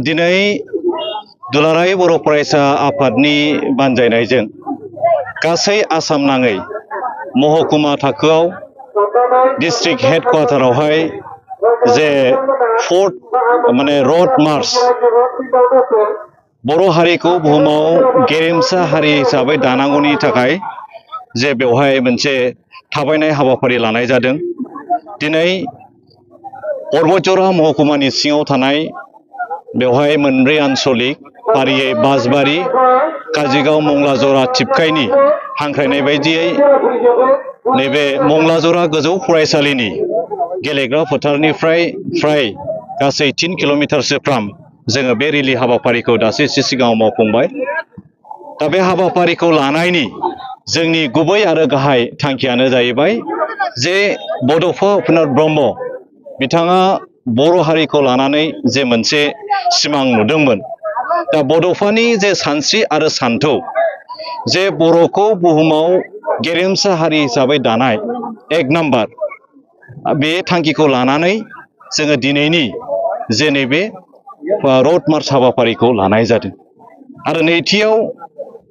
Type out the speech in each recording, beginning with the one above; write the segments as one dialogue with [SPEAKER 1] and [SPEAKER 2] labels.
[SPEAKER 1] दिनै दुलाराय बर' फरायसा आफादनि बानजायनायजों गासै आसाम नाङै महकुमा थाखोआव डिस्ट्रिक्ट हेडक्वार्टारावहाय जे फोर्थ माने रोड मार्च बर' हारिखौ बुहुमाव गेरेमसा हारि हिसाबै दानांगौनि थाखाय जे बेवहाय मोनसे थाबायनाय हाबाफारि लानाय जादों। दिनै पर्बतजरा महकुमानि सिङाव थानाय बेवहाय मोनब्रै आन्सलिक फारियै बासबारि काजिगाव मंलाजरा थिपकाइनि हांख्रायनाय बायदियै नैबे मंलाजरा गोजौ फरायसालिनि गेलेग्रा फोथारनिफ्राय फ्राय गासै 3 किल'मिटारसोफ्राम जोङो बे रिलि हाबाफारिखौ दासो एसे सिगाङाव मावफुंबाय। दा बे हाबाफारिखौ लानायनि जोंनि गुबै आरो गाहाय थांखियानो जाहैबाय जे बड'फा उपेन्द्र ब्रह्म बिथाङा बर' हारिखौ लानानै जे मोनसे सिमां नुदोंमोन। दा बड'फानि जे सानस्रि आरो सान्थौ जे बर'खौ बुहुमाव गेरेमसा हारि हिसाबै दानाय एक नाम्बार बे थांखिखौ लानानै जोङो दिनैनि जे नैबे रोड मार्च हाबाफारिखौ लानाय जादों। आरो नैथियाव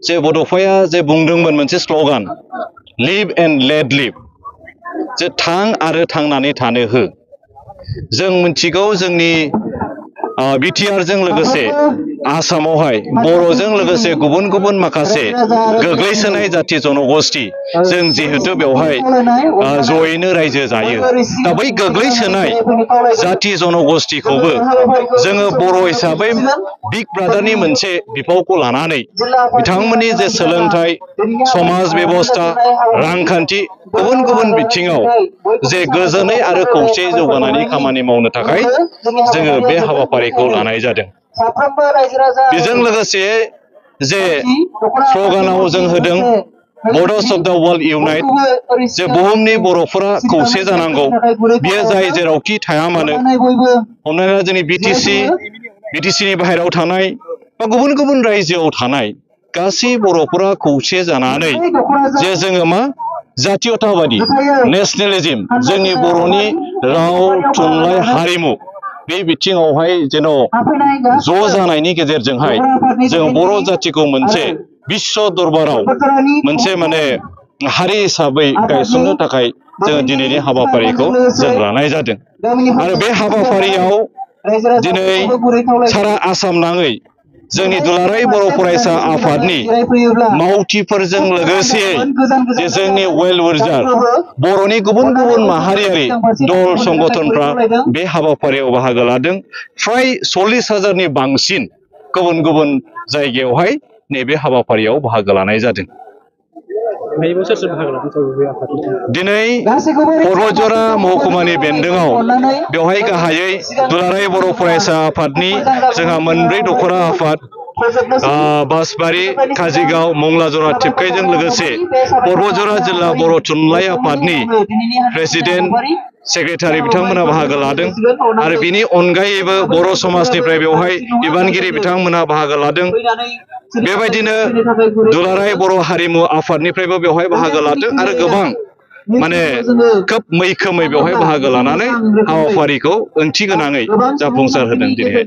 [SPEAKER 1] जे बड'फाया जे बुंदोंमोन मोनसे slogan live and let live, जे थां आरो थांनानै थानो हो। जों मिथिगौ जोंनि बिटिआरजों लोगोसे आसामावहाय बर'जों लोगोसे गुबुन गुबुन माखासे गोग्लैसोनाय जाथि जनगोष्ठी जों जिहेतु बेवहाय जयैनो रायजो जायो। दा बै गोग्लैसोनाय जाथि जनगोष्ठीखौबो जोङो बर' हिसाबै बिग ब्रादारनि मोनसे बिफावखौ लानानै बिथांमोननि जे सोलोंथाइ, समाज बेबस्था, रांखान्थि गुबुन गुबुन बिथिङाव जे गोजोनै आरो खौसेयै जौगानायनि खामानि मावनो थाखाय जोङो बे हाबाफारिखौ लानाय जादों। बेजों लोगोसे जे स्ल'गानाव जों होदों बर्डर्स अफ द वर्ल्ड इउनाइट, जे बुहुमनि बर'फोरा खौसे जानांगौ। बियो जाय जेरावखि थाया मानो, हमना ला जोंनि बिटिसिनि बाहेरायाव थानाय बा गुबुन गुबुन रायजोआव थानाय गासै बर'फोरा खौसे जानानै जे जोङो मा जातीयताबादि नेसनेलिज्म जोंनि बर'नि राव थुनलाइ हारिमु बे बिथिङावहाय जेन' ज' जानायनि गेजेरजोंहाय जों बर' जाथिखौ मोनसे बिश्व दरबाराव मोनसे माने हारि हिसाबै गायसननो थाखाय जोङो दिनैनि हाबाफारिखौ जों लानाय जादों। आरो बे हाबाफारियाव दिनै सारा आसाम नाङै जोंनि दुलाराय बर' फरायसा आफादनि मावथिफोरजों लोगोसेयै जे जोंनि वेल विशार बर'नि गुबुन गुबुन माहारियारि दल संगठनफ्रा बे हाबाफारियाव बाहागो लादों। फ्राय 40,000नि बांसिन गुबुन गुबुन जायगायावहाय नैबे हाबाफारियाव बाहागो लानाय जादों। दिनै पर्बतजरा महकुमानि बेन्दोङाव बेवहाय गाहायै दुलाराय बर' फरायसा आफादनि जोंहा मोनब्रै दख'रा आफाद बासबारि, काजिगाव, मंलाजरा थिपकाइजों लोगोसे पर्बतजरा जिल्ला बर' थुनलाइ आफादनि प्रेसिडेन्ट सेक्रेटारि बिथांमोना बाहागो लादों। आरो बिनि अनगायैबो बर' समाजनिफ्राय बेवहाय बिबानगिरि बिथांमोना बाहागो लादों। बेबायदिनो दुलाराय बर' हारिमु आफादनिफ्रायबो बेवहाय बाहागो लादों आरो गोबां माने खोब मैखोमै बेवहाय बाहागो लानानै हाबाफारिखौ ओंथि गोनाङै जाफुंसार होदों दिनैहाय।